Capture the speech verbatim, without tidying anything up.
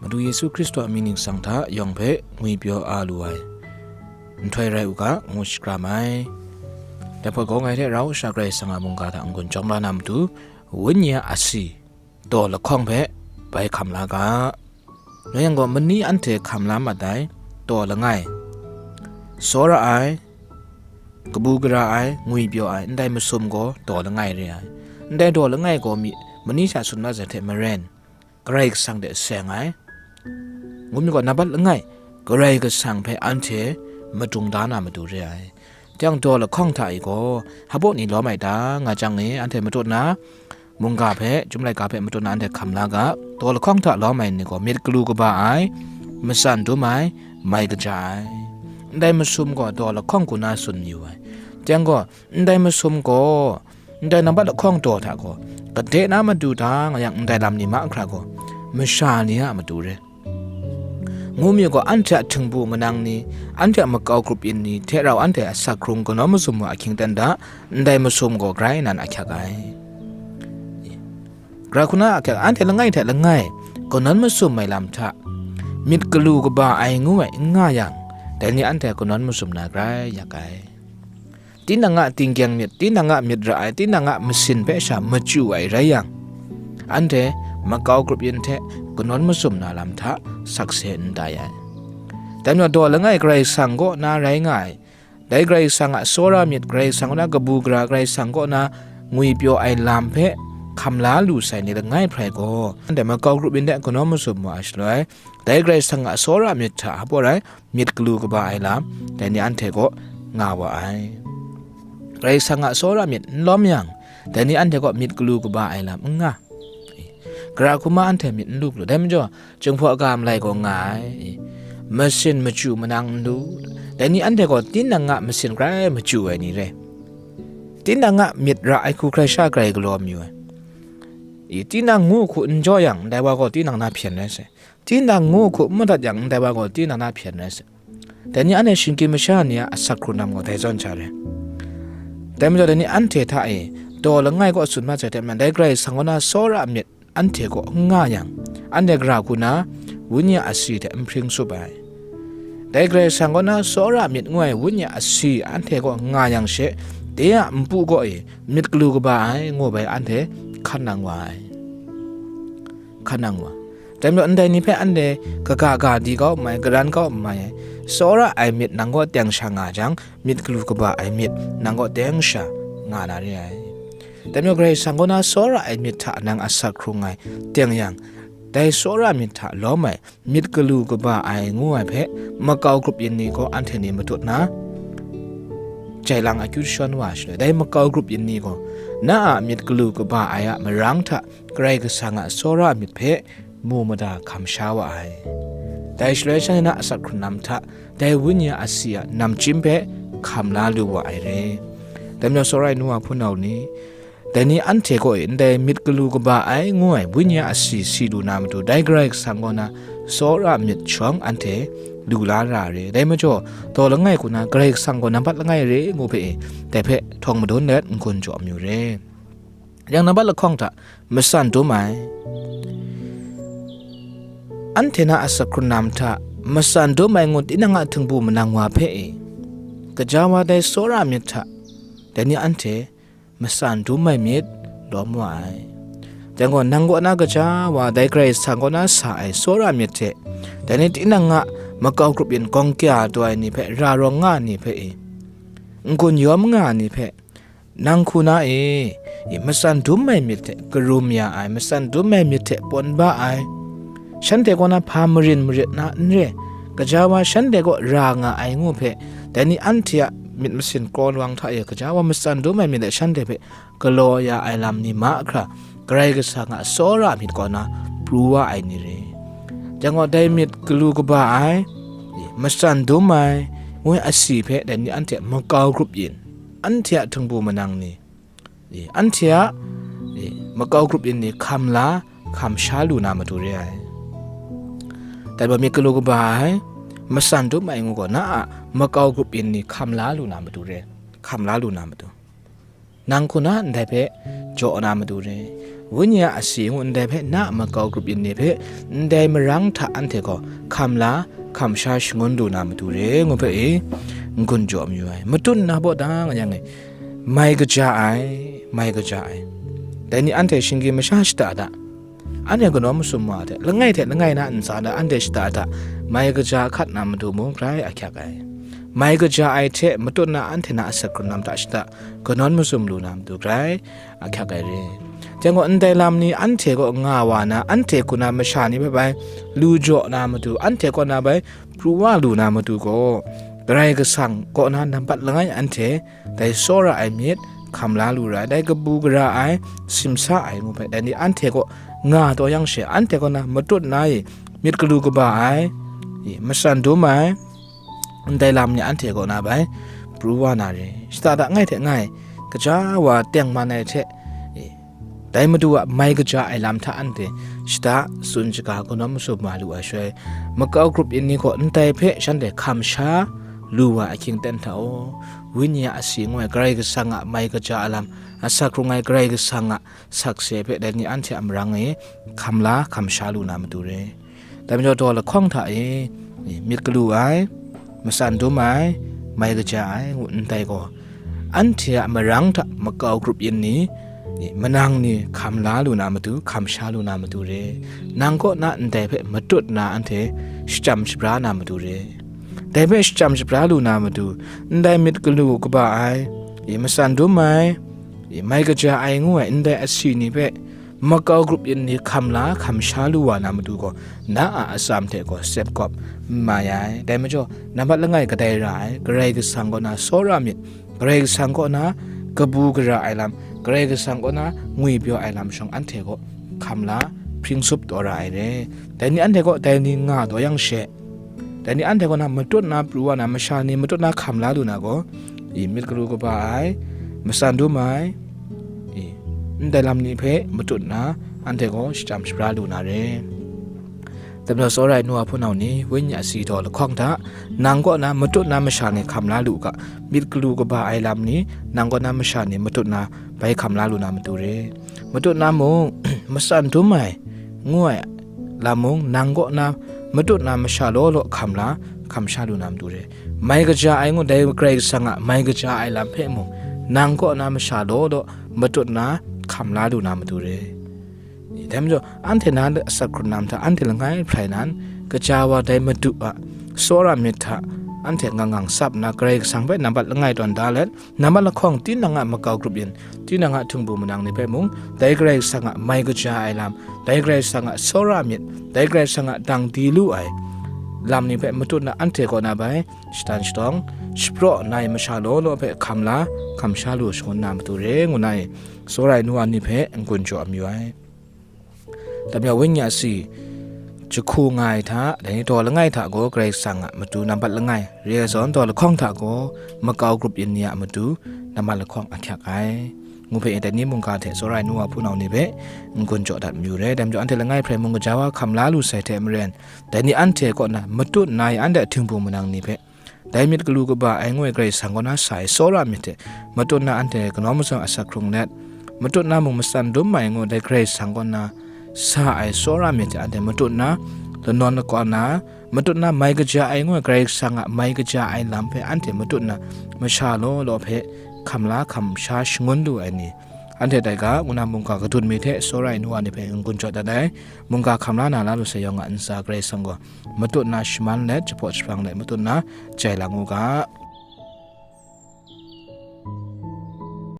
Madu Yesu Hkristu a mying ningsang hta yawng hpe ngwipyaw a lu ai nhtoi rai u ga, ngu shakram ai. Dai hpawt gaw, ngai hte rau sha Karai Kasang a mungga hta n-gun jawm la na matu, Wenyi a asi, daw lahkawng hpe bai hkam la ga. Rai yang gaw, mani anhte hkam la mat ai, daw langai, tsawra ai, kabu gara ai, ngwipyaw ai, ndai masum gaw daw langai re ai. Ndai daw langai gaw mi, mani hta tsun mat ai hte maren, Karai Kasang de seng ai. Ngu mi gaw, nambat langai, Karai Kasang hpe anhte madung da na matu re ai. Jang daw lahkawng hta e gaw, hpaw ni lawm ai ta, nga jang e, anhte matut na, mungga hpe, Chyum laika hpe matut na anhte hkam la ga. Daw lahkawng hta lawm ai ni gaw, myit galu kaba ai, matsan dum ai, mai kaja ai. Ndai masum gaw daw lahkawng hku na tsun yu ai. Jang gaw, ndai masum gaw, ndai nambat lahkawng daw hta gaw, gade na matu ta nga yang, ndai lam ni mahkra gaw, masha ni a matu re. Ngu mi gaw, anhte a htingbu manang ni, anhte a makau grup yin ni, hte rau anhte a asak hkrung kanawn masum wa ahkying dan da, ndai masum gaw grai nan ahkyak ai. Gara hku na ahkyak, anhte langai hte langai, kanawn masum ai lam hta, myit galu kaba ai ngu ai n nga yang, dai ni anhte kanawn masum na grai yak ai. Tinang a tinggyeng myit, tinang a myit ra ai, tinang a masin hpe sha machyu ai rai yang, anhte makau grup yin hte kanawn masum na lam hta sakse n tai ai. Dai majaw, daw langai Karai Kasang kaw na rai nga ai, dai Karai Kasang a tsawra myit, Karai Kasang kaw na kabu gara, Karai Kasang kaw na ngwipyaw ai lam hpe hkam la lu sai ni langai hprai gaw, anhte makau grup yin hte kanawn masum wa ai shaloi, dai Karai Kasang a tsawra myit hta hpaw rai, myit galu kaba ai lam, dai ni anhte kaw nga wa ai. Karai Kasang a tsawra myit n lawm yang, dai ni anhte kaw myit galu kaba ai lam n nga. Gara hku ma anhte myit n lu galu. Dai majaw, Jinghpaw ga malai gaw nga ai. Masin machyu manang n lu. Dai ni anhte gaw tinang a masin grai machyu ai ni re. Tinang a myit ra ai hku hkrai sha grai galaw mayu ai. I, tinang ngu hku n jaw yang, ndai wa gaw tinang na hpyen rai sai. Tinang ngu hku n madat yang, ndai wa gaw tinang na hpyen rai sai. Dai ni anhte shinggyim masha ni a asak hkrung lam gaw dai zawn sha re. Dai majaw, dai ni anhte hta e, daw langai kaw tsun mat sai hte maren, dai Karai Kasang kaw na tsawra myit anhte kaw n nga yang, anhte gara hku na Wenyi a asi hte n hpring tsup ai. Dai Karai Kasang kaw na tsawra myit ngu ai Wenyi a asi anhte kaw nga yang she, de a npu kaw e myit galu kaba ai, ngu bai anhte hkan nang wa ai. Hkan nang wa. Dai majaw, ndai ni hpe anhte kaga ga di kau n mai, garan kau n mai ai. Tsawra ai myit nang kaw teng sha nga jang, myit galu kaba ai myit nang kaw teng sha nga na re ai. Dai majaw, Karai Kasang kaw na tsawra ai myit hta nang asak hkrung ai teng yang, dai tsawra myit hta lawm ai, myit galu kaba ai ngu ai hpe, makau grup yin ni gaw anhte ni matut na, jai lang akyu jashawn wa shaloi, dai makau grup yin ni gaw, na a myit galu kaba ai a marang hta Karai Kasang a tsawra myit hpe mu mada hkam sha wa ai. Dai shaloi, shanhte na asak hkrung lam hta, dai Wenyi a asi a namchyim hpe hkam la lu wa ai re. Dai majaw, tsawra ai nu wa hpunau ni, dai ni anhte kaw e ndai myit galu kaba ai ngu ai Wenyi a asi si lu na matu, dai Karai Kasang kaw na tsawra myit shawng anhte lu la ra re. Dai majaw, daw langai hku na Karai Kasang gaw nambat langai re ngu hpe e, dai hpe htawng madun let n-gun jaw mayu re. Yang nambat lahkawng hta matsan dum ai, anhte na asak hkrung lam hta matsan dum ai ngu tinang a htingbu manang wa hpe e, gaja wa dai tsawra myit hta, dai ni anhte matsan dum ai myit lawm wa ai. Dai gaw, nang kaw na gaja wa dai Karai Kasang kaw na sa ai tsawra myit hte, dai ni tinang a makau grup yin gawng kya taw ai ni hpe, ra rawng nga ai ni hpe e, n-gun yawm nga ai ni hpe, nang hku na e, e, matsan dum ai myit hte karum ya ai, matsan dum ai myit hte pawn ba ai, shanhte kaw na hpa marin marit na n re, gaja wa shanhte kaw ra nga ai ngu hpe, dai ni anhte a myit masin kraw lawang hta e gaja wa matsan dum ai myit hte shanhte hpe galaw ya ai lam ni mahkra, Karai Kasang a tsawra myit kaw na pru wa ai ni re. Dai gaw, dai myit galu kaba ai, e, matsan dum ai, ngu ai asi hpe dai ni anhte makau grup yin, anhte a htingbu manang ni, e, anhte a, e, makau grup yin ni hkam la, hkam sha lu na matu re ai. Dai majaw, myit galu kaba ai, matsan dum ai ngu gaw, na a makau grup yin ni hkam la lu na matu re, hkam la lu na matu. Nang hku na ndai hpe jaw na matu re. Wenyi a asi ngu ndai hpe na a makau grup yin ni hpe ndai marang hta anhte gaw hkam la, hkam sha shangun lu na matu re ngu hpe e, n-gun jaw mayu ai. Matut na baw dang a yang e, mai kaja ai, mai kaja ai. Dai ni anhte shinggyim masha shada da, anhte kanawn masum wa hte, langai hte langai na ntsa da, anhte shada da, mai kaja hkat na matu mung grai ahkyak ai. Mai kaja ai hte matut na anhte na asak hkrung lam hta shada, kanawn masum lu na matu grai ahkyak ai re. Chyang gaw, ndai lam ni anhte kaw nga wa na, anhte hku na masha ni hpe bai lu jaw na matu, anhte kaw na bai pru wa lu na matu gaw, Karai Kasang kaw na nambat langai anhte dai tsawra ai myit, hkam la lu ra ai, dai kabu gara ai, simsa ai ngu hpe, dai ni anhte kaw nga taw yang she, anhte kaw na matut na e myit galu kaba ai, e, matsan dum ai, ndai lam ni anhte kaw na bai pru wa na re. Shada da ngai hte ngai, kaja wa tengman ai hte, e, dai Madu a mai kaja ai lam hta anhte shada tsun shaga kanawn masum wa lu ai shaloi, makau grup yin ni gaw ndai hpe shanhte hkam sha lu wa ahkying ten hta aw, Wenyi a asi ngu ai Karai Kasang a mai kaja a lam, asak hkrung ai Karai Kasang a sakse hpe dai ni anhte a marang e hkam la, hkam sha lu na matu re. Dai majaw, daw lahkawng hta e myit galu ai, matsan dum ai, mai kaja ai ngu ndai gaw, anhte a marang hta makau grup yin ni, manang ni hkam la lu na matu, hkam sha lu na matu re. Nang kaw na ndai hpe matut na anhte shachyam shabra na matu re. Dai hpe shachyam shabra lu na matu, ndai myit galu kaba ai, matsan dum ai, mai kaja ai ngu ai ndai asi ni hpe makau grup yin ni hkam la, hkam sha lu wa na matu gaw, na a atsam hte gaw sep gawp n mai ai. Dai majaw, nambat langai kadai ra ai, Karai Kasang kaw na tsawra myit, Karai Kasang kaw na kabu gara ai lam, Karai Kasang kaw na ngwipyaw ai lam shawng anhte kaw hkam la, hpring sup taw ra ai re. Dai ni anhte kaw dai ni nga taw yang she, dai ni anhte kaw na matut na pru wa na masha ni matut na hkam la lu na gaw, i myit galu kaba ai, matsan dum ai, i ndai lam ni hpe matut na anhte gaw shachyam shabra lu na re. Dai majaw, tsawra ai nu wa hpunau ni, Wenyi a asi daw lahkawng hta, nang kaw na matut na masha ni hkam la lu ga, myit galu kaba ai lam ni, nang kaw na masha ni matut na bai hkam la lu na matu re. Matut na mung, matsan dum ai, ngu ai lam mung, nang kaw na matut na masha law law hkam la, hkam sha lu na matu re. Mai kaja ai ngu dai Karai Kasang a mai kaja ai lam hpe mung, nang kaw na masha law law matut na hkam la lu na matu re. Dai majaw, anhte na asak hkrung lam hta anhte langai hprai nan, kaja wa dai Madu a tsawra myit hta anhte ngang ngang sap nna, Karai Kasang hpe nambat langai tawn da let, nambat lahkawng tinang a makau grup yin, tinang a htingbu manang ni hpe mung, dai Karai Kasang a mai kaja ai lam, dai Karai Kasang a tsawra myit, dai Karai Kasang a dang di lu ai lam ni hpe matut na anhte kaw na bai shatan shatawng, shapraw nai masha law law hpe hkam la, hkam sha lu shangun na matu re, ngu na e, tsawra ai nu wa ni hpe n-gun jaw mayu ai. Dai majaw, Wenyi a asi jahku nga ai hta, dai ni daw langai hta gaw Karai Kasang a matu nambat langai, re ai zawn daw lahkawng hta gaw makau grup yin ni a matu nambat lahkawng ahkyak ai, ngu hpe dai ni mungga hte tsawra ai nu wa hpunau ni hpe n-gun jaw dat mayu re. Dai majaw, anhte langai hprai mung kaja wa hkam la lu sai hte maren, dai ni anhte kaw na matut na ai anhte a htingbu manang ni hpe, dai myit galu kaba ai ngu ai Karai Kasang kaw na sa ai tsawra myit hte matut na anhte kanawn masum asak hkrung let, matut na mung matsan dum ai ngu dai Karai Kasang kaw na sa ai tsawra myit hte anhte matut na lanawn lakau na, matut na mai kaja ai ngu ai Karai Kasang a mai kaja ai lam hpe anhte matut na masha law law hpe hkam la hkam sha shangun lu ai ni, anhte dai ga, ngu na mungga kadun mi hte tsawra ai nu wa ni hpe n-gun jaw dat ai. Mungga hkam la na la lu sai yawng a ntsa Karai Kasang gaw matut na shaman let, jahpaw jahprang let matut na jai lang u ga.